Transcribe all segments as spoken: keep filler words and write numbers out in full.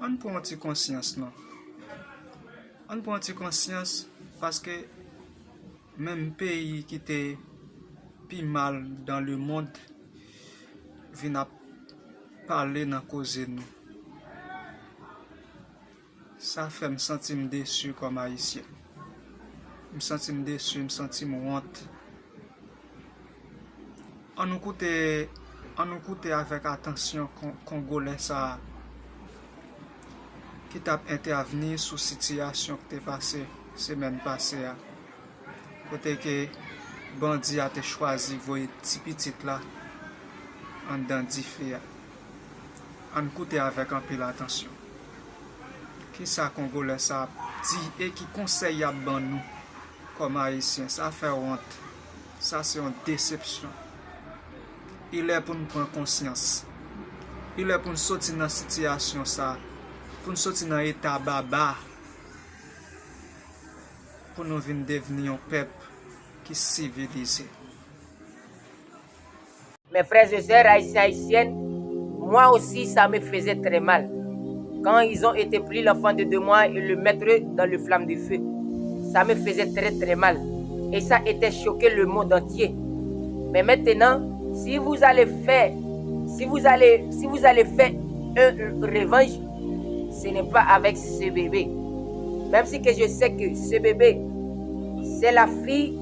Ann pran yon ti konsyans non. Ann pran yon ti konsyans paske menm peyi ki te pi mal dans le monde vin ap pale nan koze nou. Sa fè m santi m desi kòm Ayisyen. M santi m desi, m santi m wont. Ann nou koute, ann nou koute avèk atansyon Kon- Kongolè sa a ki t ap entèvni sou sitiyasyon ki te pase semèn pase a, kote ke bandi a te chwazi voye ti pitit la anndan dife a. Ann koute avèk anpil atansyon. Kisa Kongolè sa ap di e ki konsèy y ap ban nou kòm Ayisyen? Sa fè wont. Sa se yon desepsyon. Il è pou n pran konsyans. Il è pou n soti nan sitiyasyon sa, pou n soti nan eta baba, pou nou vin devni yon pèp ki sivilize. Mes frères et sœurs haïtiens, haïtiennes, moi aussi, ça me faisait très mal. Quand ils ont été pris l'enfant de deux mois et le mettre dans le flamme de feu, ça me faisait très très mal. Et ça était choqué le monde entier. Mais maintenant, si vous allez faire, si vous allez, si vous allez faire un revanche, ce n'est pas avec ce bébé. Même si que je sais que ce bébé, c'est la fille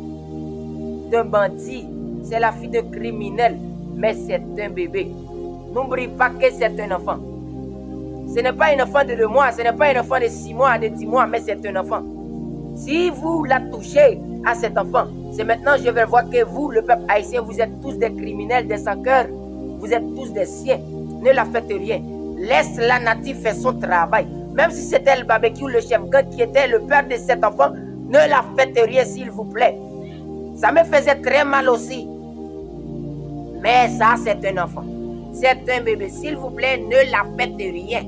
d'un bandit, c'est la fille d'un criminel, mais c'est un bébé. N'oublie pas que c'est un enfant. Ce n'est pas un enfant de deux mois, ce n'est pas un enfant de six mois, de dix mois, mais c'est un enfant. Si vous la touchez à cet enfant, c'est maintenant je vais voir que vous, le peuple haïtien, vous êtes tous des criminels, des sans-cœur, vous êtes tous des chiens. Ne la faites rien. Laisse la nature faire son travail. Même si c'était le barbecue, le chef gang qui était le père de cet enfant, ne la faites rien, s'il vous plaît. Ça me faisait très mal aussi. Mais ça, c'est un enfant. C'est un bébé. S'il vous plaît, ne la faites rien.